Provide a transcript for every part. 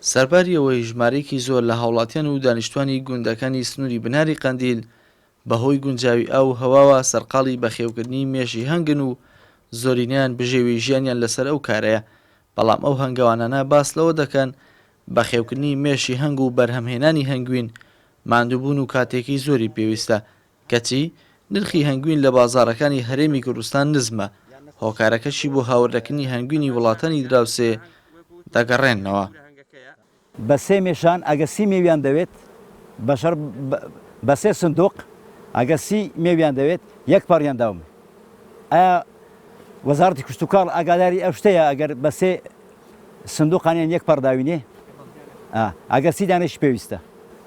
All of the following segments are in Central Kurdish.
سەرباری ئەوەی ژمارەیەکی زۆر لە هاوڵاتیان و دانیشتوانی گوندەکانی سنووری بناری قەندیل بەهۆی گونجاوی ئاو و هەواوە سەرقاڵی بەخێوکردنی مێشی هەنگن و زۆرینەیان بژێوی ژیانیان لەسەر ئەو کارەیە، بەڵام ئەو هەنگەوانانە باس لەوە دەکەن بەخێوکردنی مێشی هەنگ و بەرهەمهێنانی هەنگوین ماندووبوون و کاتێکی زۆری پێویستە، کەچی نرخی هەنگوین لە بازاڕەکانی هەرێمی کوردستان نزمە، هۆکارەکەشی بۆ هاوردەکردنی هەنگوینی وڵاتانی دراوسێ دەگەڕێننەوە. بە سێ مێشان ئەگە سی مێویان دەوێت بەشەر بە سێ سندوق ئەگە سی مێویان دەوێت یەک پەڕیان داومێ ئایا وەزارەتی کشتوکاڵ ئاگاداری ئەو شتەیە ئەگەر بە سێ سندوقانیان یەک پەڕ داوینێ ئەگەر سی دانەیش پێویستە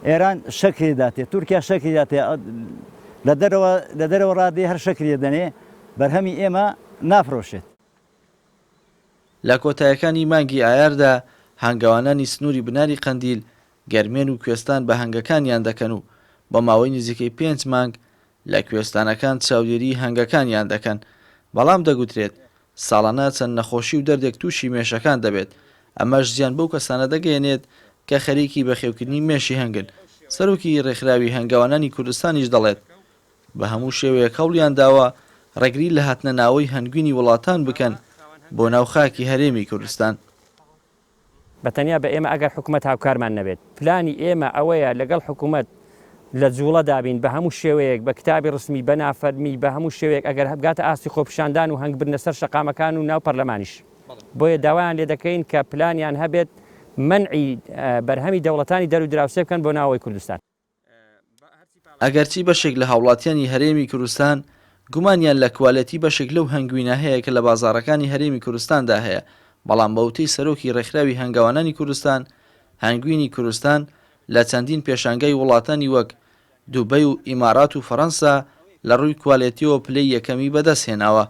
ئێران شەکری داتێ تورکیا شەکری داتێ لە دەرەوە لە دەرەوە ڕادێ هەر شەکری دەنێ بەرهەمی ئێمە نافرۆشێت. لە کۆتایەکانی مانگی ئایاردا هەنگەوانانی سنووری بناری قەندیل، گەرمێن و کوێستان بە هەنگەکانیان دەکەن و بۆ ماوەی نزیکەی پێنج مانگ لە کوێستانەکان چاودێریی هەنگەکانیان دەکەن، بەڵام دەگوترێت ساڵانە چەند نەخۆشی و دەردێک تووشی مێشەکان دەبێت، ئەمەش زیان بەو کەسانە دەگەیەنێت کە خەریکی بەخێوکردنی مێشی هەنگن، سەرۆکی رێکخراوی هەنگەوانانی کوردستانیش دەڵێت، بە هەموو شێوەیەک هەوڵیان داوە ڕێگری لە هاتنە ناوەی هەنگوینی وڵاتان بکەن بۆ ناو خاکی هەرێمی کوردستان. بە تەنیا بە ئێمە ئەگەر حکومەت هاوکارمان نەبێت. پلانی ئێمە ئەوەیە لەگەڵ حکومەت لە جوڵەدا بین بە هەموو شێوەیەک بە کتابی ڕسمی بە نافەرمی بە هەموو شێوەیەک ئەگەر بگاتە ئاستی خۆپیشاندان و هەنگ بردنە سەر شەقامەکان و ناو پەرلەمانیش. بۆیە داوایان لێ دەکەین کە پلانیان هەبێت مەنعی بەرهەمی دەوڵەتانی دەر و دراوسێ بکەن بۆ ناوەوەی کوردستان. ئەگەرچی بەشێک لە هاوڵاتیانی هەرێمی کوردستان گومانیان لە کوالێتی بەشێک لەو هەنگوینە هەیە کە لە بازاڕەکانی هەرێمی کوردستاندا هەیە، بەڵام بە وتەی سەرۆکی ڕێکخراوی هەنگەوانانی کوردستان، هەنگوینی کوردستان لە چەندین پێشانگای وڵاتانی وەک دوبەی و ئیمارات و فەرەنسا لە ڕووی کوالێتیەوە پلەی یەکەمی بەدەستهێناوە.